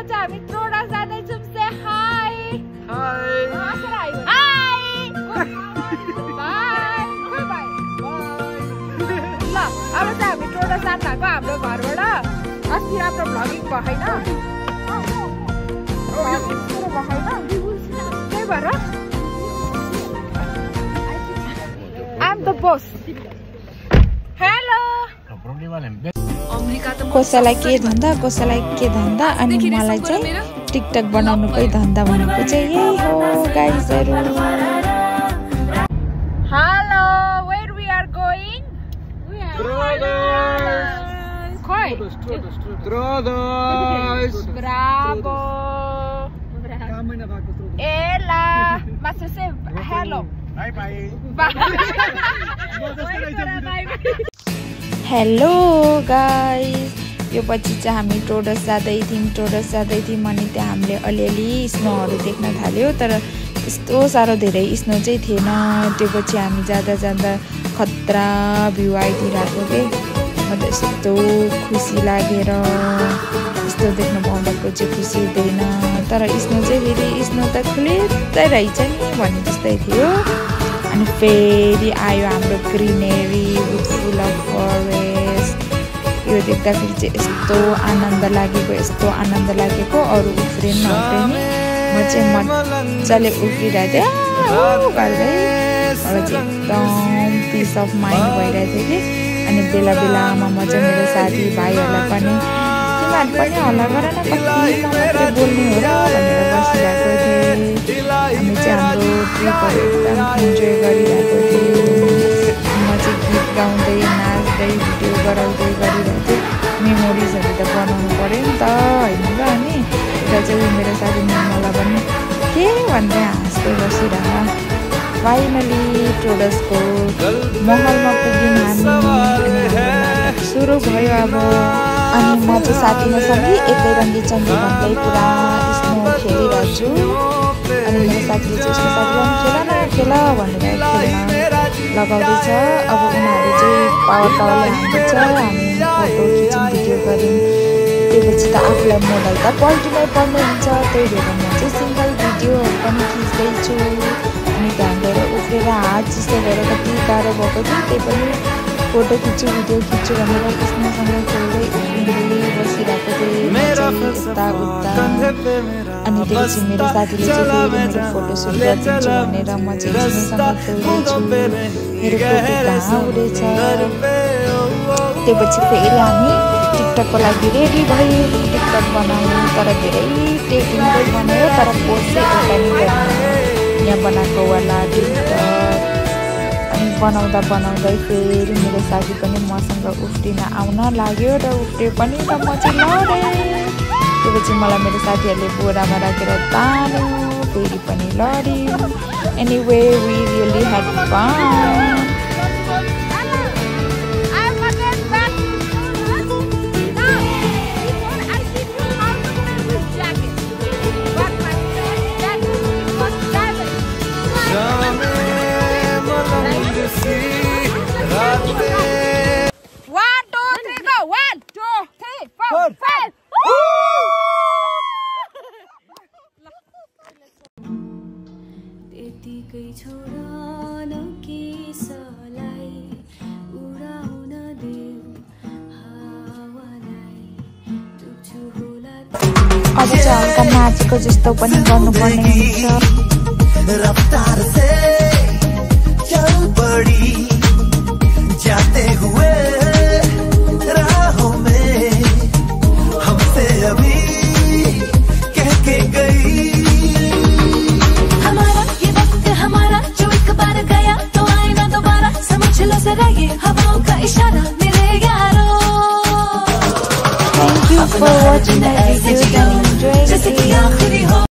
चाहिँ हामी त्रोडा जाँदैछौँ। से हाई हाई ल अब चाहिँ हामी त्रोडा जान लाग्यो हाम्रो घरबाट। अस्ति राम्रो भ्लगिङ भएन, त्यही भएर I'm the boss. Hello. कसैलाई के धन्दा कसैलाई के धन्दा अनि मलाई चाहिँ टिकटक बनाउनुकै धन्दा भनेको चाहिँ यही हो गाइजहरु। Hello, where we are going? Trodos. Bravo. Ela. Mas você hello. Bye bye. Hello guys, यो पछि चाहिँ हामी टोडस जाँदै थियौँ अनि त्यहाँ हामीले अलिअलि स्नोहरू देख्न थाल्यो, तर यस्तो साह्रो धेरै स्नो चाहिँ थिएन। त्यो पछि हामी जाँदा खतरा भ्यू आइदिरहेको के, म त यस्तो खुसी लागेर यस्तो देख्न पाउँदाको चाहिँ खुसी हुँदैन, तर स्नो चाहिँ फेरि स्नो त खुलेरै रहेछ नि भन्ने जस्तै थियो। अनि फेरि आयो हाम्रो greenery with full of forest. यो देख्दाखेरि चाहिँ यस्तो आनन्द लागेको अरू उफ्रेन नउफ्रेनी म चाहिँ मजाले उफ्रिरहेको थिएँ गर्दै, मलाई चाहिँ एकदम पिस अफ माइन्ड भइरहेको थियो कि। अनि बेला बेलामा म चाहिँ मेरो साथीभाइहरूलाई पनि तिमीहरू पनि हल्ला गर न, कति मात्रै बोल्ने हो र भनेर बसिरहेको थिएँ। हामी चाहिँ हाम्रो ट्रिपहरू एकदम इन्जोय गरिरहेको थियौँ। म चाहिँ गीत गाउँदै नाच्दै भिडियो गराउँदै गरिरहेको थिएँ। मेमोरिजहरू त बनाउनु पऱ्यो नि त होइन र। अनि यता चाहिँ मेरो साथी निर्मला पनि के भन्दै हाँस्दै बसिरह। फाइनली टोडसको महलमा पुग्यौँ हामी, सुरु भयो अब। अनि म चाहिँ साथीमा सँगै एक्लै रङ्गी चङ्गी भन्दै पुरा स्नो खेलिरहेको छु। अनि मेरो साथीले चाहिँ उसको साथीलाई खेल भनेर खेल्न लगाउँदैछ। अब उनीहरू चाहिँ पावरले हान्दैछ, हामी फोटो खिच्यौँ भिडियो गऱ्यौँ। त्यसपछि त आफूलाई मोबाइल त पल्टिनै पर्ने हुन्छ, त्यही भएर म चाहिँ सिङ्गल भिडियोहरू पनि खिच्दैछु। अनि त्यहाँ गएर उफ्रेर हात चिसो भएर कति गाह्रो भएको थियो, त्यही पनि फोटो खिच्छु भिडियो खिच्छु भनेर स्नोसँग खेल्दै उफ्रिँदै बसिरहेको थिएँ यताउता। अनि त्यसपछि मेरो साथीले चाहिँ फेरि मेरो फोटोसुट गरिदिन्छु भनेर म चाहिँ स्नोसँग खेल्दैछु। मेरो फोटो कहाँ उडेछ। त्यसपछि फेरि हामी टिकटकको लागि रेडी भयौँ, टिकटक बनाउनु। तर धेरै टेकिङकै बनायो, तर पोस्ट चाहिँ एउटा नि गर्नु यहाँ बनाएको वाला टिकटक। अनि बनाउँदै फेरि मेरो साथी पनि मसँग उफ्रिन आउन लाग्यो र उफ्रियो पनि त म चाहिँ लडेँ। त्यसपछि मलाई मेरो साथीहरूले बोरामा राखेर तान्यो, फेरि पनि लड्यौँ। Anyway we really had fun. अब चाहिँ हल्का नाचेको जस्तो पनि गर्नुपर्ने हुन्छ। रफ्तार से चल पड़ी जाते हुए राहों में हमसे अभी कह के गई। हमारा ये वक्त हमारा जो एक बार गया तो आए ना दोबारा, समझ लो जरा ये हवाओं का इशारा मेरे यारों। Thank you for watching the video.